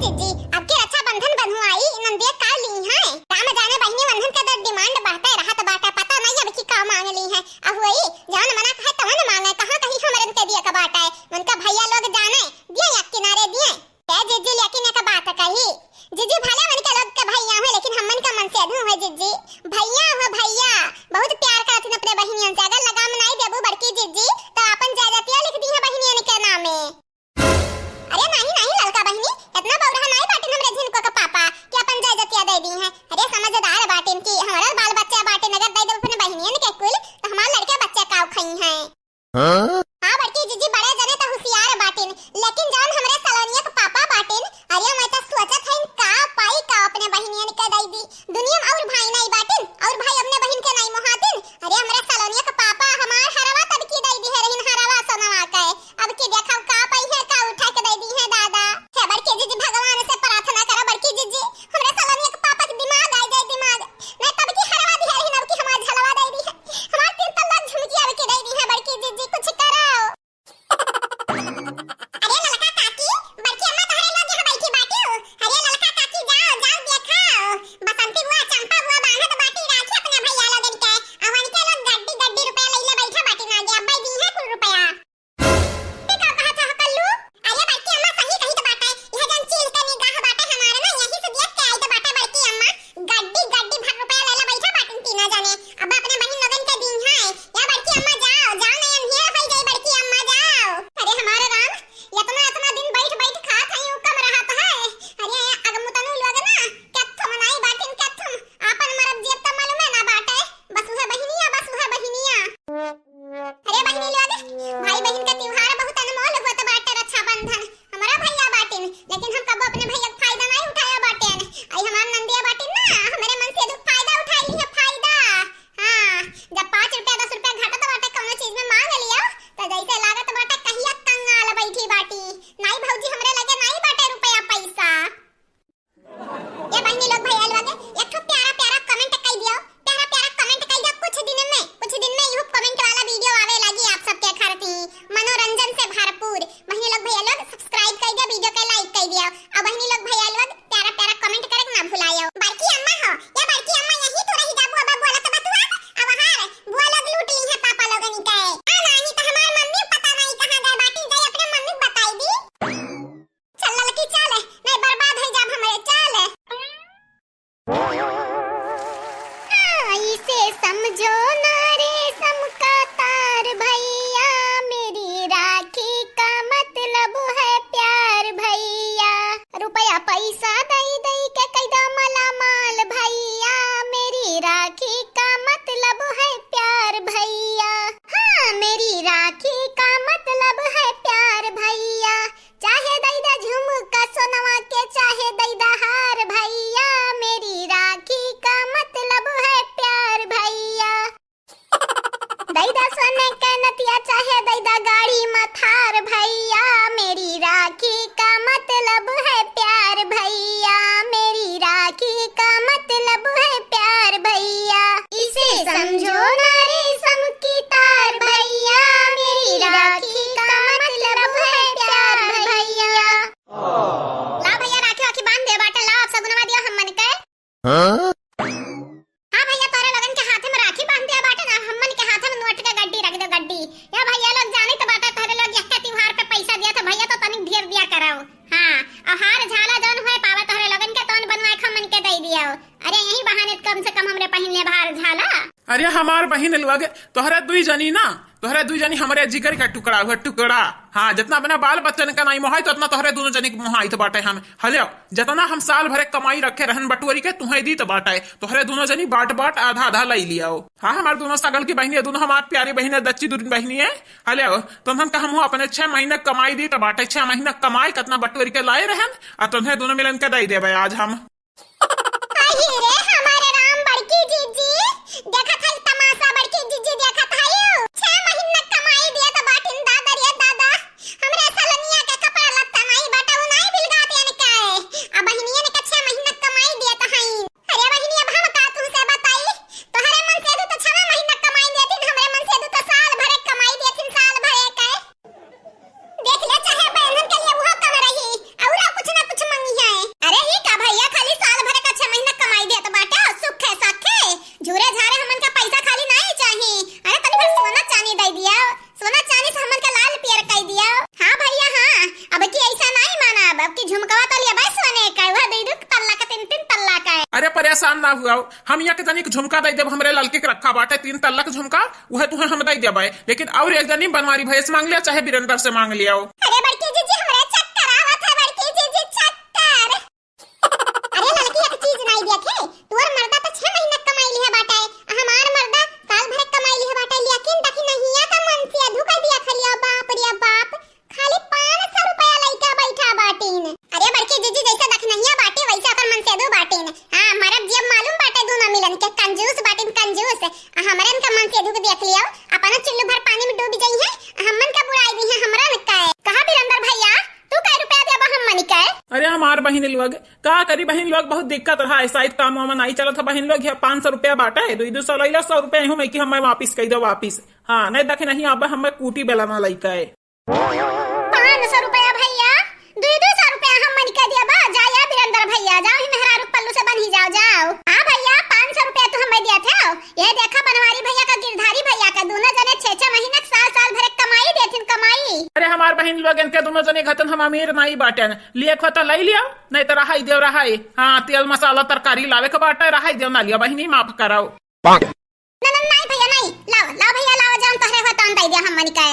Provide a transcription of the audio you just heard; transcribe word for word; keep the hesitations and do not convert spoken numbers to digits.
जीजी, अब की रक्षाबंधन बन्हुआई, नंदिया का ली हैं? राम जाने बहिनी, वन्हन के तो demand बढ़ते रहत बाटे, पता नहीं अब की का मांग ली हैं। अब वही जवन मना कहे तवन मांगे, कहाँ कहीं हमरन के दिए के बाटे। उनका भैया लोग जाने, दिए या किनारे दिए। ए जीजी, लेकिन एक बात कही, जीजी भले उनके लोग के भैया हुए, लेकिन हमन का मनसेधू हुए जीजी। भैया हुए भैया, बहुत प्यार करत हन अपने बहिनियन से। अगर लगाम नहीं देबू बड़की जीजी, तो अपन जायदादिया लिख दी है बहिनियन के नामे। अरे नहीं, नहीं ललका बहिनी, इतना बौरहा नहीं बाटिन हमरे झिनको के पापा कि अपन जायदादिया दे दी हैं। अरे समझदार बाटिन कि हमारा बाल बच्चा बाटिन, अगर दे देबू अपने बहिनियन के कुल, तो हमार लड़के बच्चे काव खई हैं। हाँ? हाँ बड़की जीजी, बड़े जने तो होशियार बाटिन, लेकिन जौन हमरे सलोनिया के पापा बाटिन, अरे मैं तो सोचत हईन का पाई का अपने बहिनियन के दई दी। दुनिया में और भाई नहीं बाटिन, और भाई अपने बहिन के नहीं मोहातिन। अरे हमरे सलोनिया के पापा हमार हरवा तब की दई दी है रहिन, हरवा सोनवा के। अब की देखब का पाई है का उठा के दई दी है दादा। हे बड़की जीजी, भगवान से प्रार्थना करा बड़की जीजी, हमरे सलोनिया के पापा के दिमाग आ जाए, दिमाग। नहीं तब की हरवा दी है रहिन, अब की हमार झलवा दई दी है। हमार तीन तल्ला झुमकिया अब की दई दी है बड़की जीजी, कुछ करो। अरे ललका काकी, बड़की अम्मा तोहरे लगे यहाँ बैठी बाटी हो। अरे ललका काकी, जाओ, जाओ देखाओ। बसंती बुआ, चंपा बुआ बांधत बाटी राखी अपने भैया लोगन के। आ उनके लोग गड्डी गड्डी रुपया लइले बैठा बाटी ना, जे अब्बे दी है कुल रुपया। ये का कहत हो कल्लू? अरे बड़की अम्मा सही कही तो बाटे। यह जन चील के निगाह बाटे हमारे ना, यही से देख के आई तो बाटे बड़की अम्मा। गड्डी गड्डी भर रुपया लइले बैठा बाटी तीनों जने। अब अपने बहिन लोगन के दी है। या बड़की अम्मा जाओ, जाओ नहीं अंधिया हो जाई बड़की अम्मा जाओ। अरे हमारे राम, इतना इतना दिन बैठ बैठ खात हई, उ कम रहत है। अरे अगमुतनु लोग ना, कत्थुम नाई बाटिन कत्थुम, आपन मरब जियब त मालूमे ना बाटे। बस उहे बहिनिया, बस उहे बहिनिया। अरे बहिनी लोग, भाई बहिन का त्योहार बहुत अनमोल होत बाटे रक्षाबंधन। हमारा भैया बाटिन, लेकिन हम कबो अपने भैया के फायदा नहीं उठाया बाटेन। आई हमार नंदिया बाटिन ना, हमरे मनसेधू के फायदा उठाई ली है, फायदा। हाँ, जब पाँच रुपया दस रुपया घटत बाटे कौनो चीज में मांग लिया, तो जैसे लागत बाटे कहिया कंगाल बैठी बाटी। नाई भौजी, हमरे लगे नाई बाटे रुपया पैसा। ये बहिनी लोग, भैया लोग, एक ठो प्यारा प्यारा comment कई दियो, प्यारा प्यारा comment कई दियो। कुछ दिन में, कुछ दिन में यू comment वाला video आवे लागी आप सबके खातिर, मनोरंजन से भरपूर। बहिनी लोग, भैया लोग, subscribe कई दियो, video के like कई दियो। अब बहिनी लोग, भैया लोग, प्यारा प्यारा comment करे के ना भुलायो। बड़की अम्मा हो, या बड़की अम्मा यही तो रही जाबू, अब बोलत बतुआ, अब हार, बुआ लोग लूट ली है पापा लोगन के। आ नाही तो हमार मम्मी पता नहीं कहाँ गए बाटी, जाई अपने मम्मी के बताई दी। चल ललकी चल, नहीं बर्बाद हो जाब हमरे, चल। हाँ, इसे समझो ना रेशम का तार भैया, मेरी राखी का मतलब है प्यार भैया। रुपया पैसा दई दई के कैदा मालामाल भैया, मेरी राखी का मतलब है प्यार भैया। हाँ, मेरी राखी का मतलब है प्यार भैया, चाहे दैदा झुमका सोनवा के, चाहे दैदा हार भैया, मेरी राखी का मतलब है प्यार भैया। दैदा सोने के नथिया, चाहे दैदा गाड़ी मा थार भैया, मेरी राखी का मतलब है प्यार भैया, मेरी राखी का मतलब है प्यार भैया। इसे समझो ना रेशम की तार भैया, मेरी राखी का मतलब है प्यार भैया। ला भैया, राखी वाखी बांध दे बाटे, ला अब सगुनवा दिया हमन के। हाँ? हाँ भैया, तोरे लोगन के हाथे में राखी बांध दिया बाटे ना, हमन के हाथे में नोट के गड्डी रख दो, गड्डी। या भैया लोग जाने तो बाटे, तोरे लोग यक्का त्योहार पे पैसा दिया था भैया, तो तनिक ढेर दिया करो। हाँ, और हार झाला जौन होए पावे तोहरे लोगन के, तौन बनवाए के हमन के दे दियो। अरे यही बहाने कम से कम हमरे पहिन ले हार झाला। अरे हमार बहिन लोग, तोहरा दुई जनी ना, तोहरा दुई जनी हमरे जिगर का टुकड़ा हुआ, टुकड़ा। हाँ, जितना अपने बाल बच्चन का नाई मोहाई, तो उतना तोहरे दोनों जनी के मोहाई तो बाटे हम। हले, जितना हम साल भरे कमाई रखे रहन बटोरी के, तुहे दी तो बाटे। तोहरे दोनों जनी बाट बाट आधा आधा लई लियाओ। हाँ, हमार दोनों सगल की बहिनी है, दोनों हमार प्यारी बहिन है, दच्ची दुरिन बहिनी है। हले, तुमन का हम अपने छह महीने कमाई दी तो बाटे, छह महीने कमाई कितना बटोरी के लाए रहन, और तुमने दोनों मिलन के दई देबे आज हम। अही रे हमारे राम, बड़की जीजी, देखत हई तमाशा, बड़की जीजी देखत हई। छह महीना कमाई दिया तो बाटिन दादा रे दादा। हमरे सलोनिया के कपड़ा लत्ता नाई बाटे, उ नाई बिलगात यानी का है। आ बहिनियन के छह महीना कमाई दिया तो हई। अरे बहिनी, अब हम का तुमसे बताई? तोहरे मनसेधू तो छह महीना कमाई दिया थी, हमरे मनसेधू तो साल भरे कमाई दिया थी, साल भरे के। देख ले, चाहे बहनन के लिए वो कम रही, और कुछ ना कुछ मंगी है। हुआ, हम यहाँ के जनी के झुमका दे देब, हमरे ललकी के रखा बाटे तीन तल्ला के झुमका, उहे तुहे हम दे देबे, लेकिन और एक जनी बनवारी भैया से मांग लिया, चाहे वीरेंद्र से मांग लिया। अरे बड़की जीजी, हमरे चक्कर आवत है बड़की जीजी, चक्कर। अरे ललकी, एक चीज नाई देखे, तोर मर्दा तो छह महीना कमाई लिहे बाटे, आ हमार मर्दा साल भर कमाई लिहे बाटे, लेकिन दखिनहिया का मनसेधू का दिया खलिया, बाप रे बाप, खाली पाँच सौ रुपया लइका बैठा बाटिन। अरे बड़की जीजी, जैसे दखिनहिया बाटे वैसे ओकर मनसेधू बाटिन। हाँ, मरद जियब मालूम बाटे दोनों मिलन के, कंजूस बाटिन कंजूस। आ हमरन का मनसेधू के देख लियो, अपना चुल्लू भर पानी में डूब जइहे, आ हमन का बुड़ाई दीहे हमरन का। कहा वीरेंद्र भैया, तू कै रुपया देबा हमनी के? अरे हमार बहिन लोग, का करी बहिन लोग, बहुत दिक्कत रहा है, शायद काम वाम नाई चलत है बहिन लोग, यह पाँच सौ रुपया बाटे, दुई दो सौ लैला, सौ रुपया हूँ मैं कि हमें वापिस कई दो वापिस। हाँ, नहीं दखिनहिया अब हमें कूटी बेला ना लइका है। पाँच सौ रुपया भैया, दुई दो सौ रुपया हमनी के देबा, जा या वीरेंद्र भैया, जाओ ही मेहरारू पल्लू से बन्ही जाओ, जाओ। हाँ भैया, पाँच सौ रुपया तो हमें दिया थे। ये देखा बनवारी भैया का गिरधारी भैया का, दोनों जने छह छह महीना के साल साल भर के कमाई देथिन कमाई। अरे हमार बहिन लोग, इनके दोनों जने घतन हम अमीर नाई बाटेन, लिए खो तो लई लियो, नहीं तो रहाई देव रहाई। हाँ, तेल मसाला तरकारी लावे के बाटे, रहाई देव ना लियो बहिनी, माफ कराओ। ननन नाई भैया नाई, लाओ लाओ भैया लाओ, जान तोहरे हो तौन दई दिया हमनी के।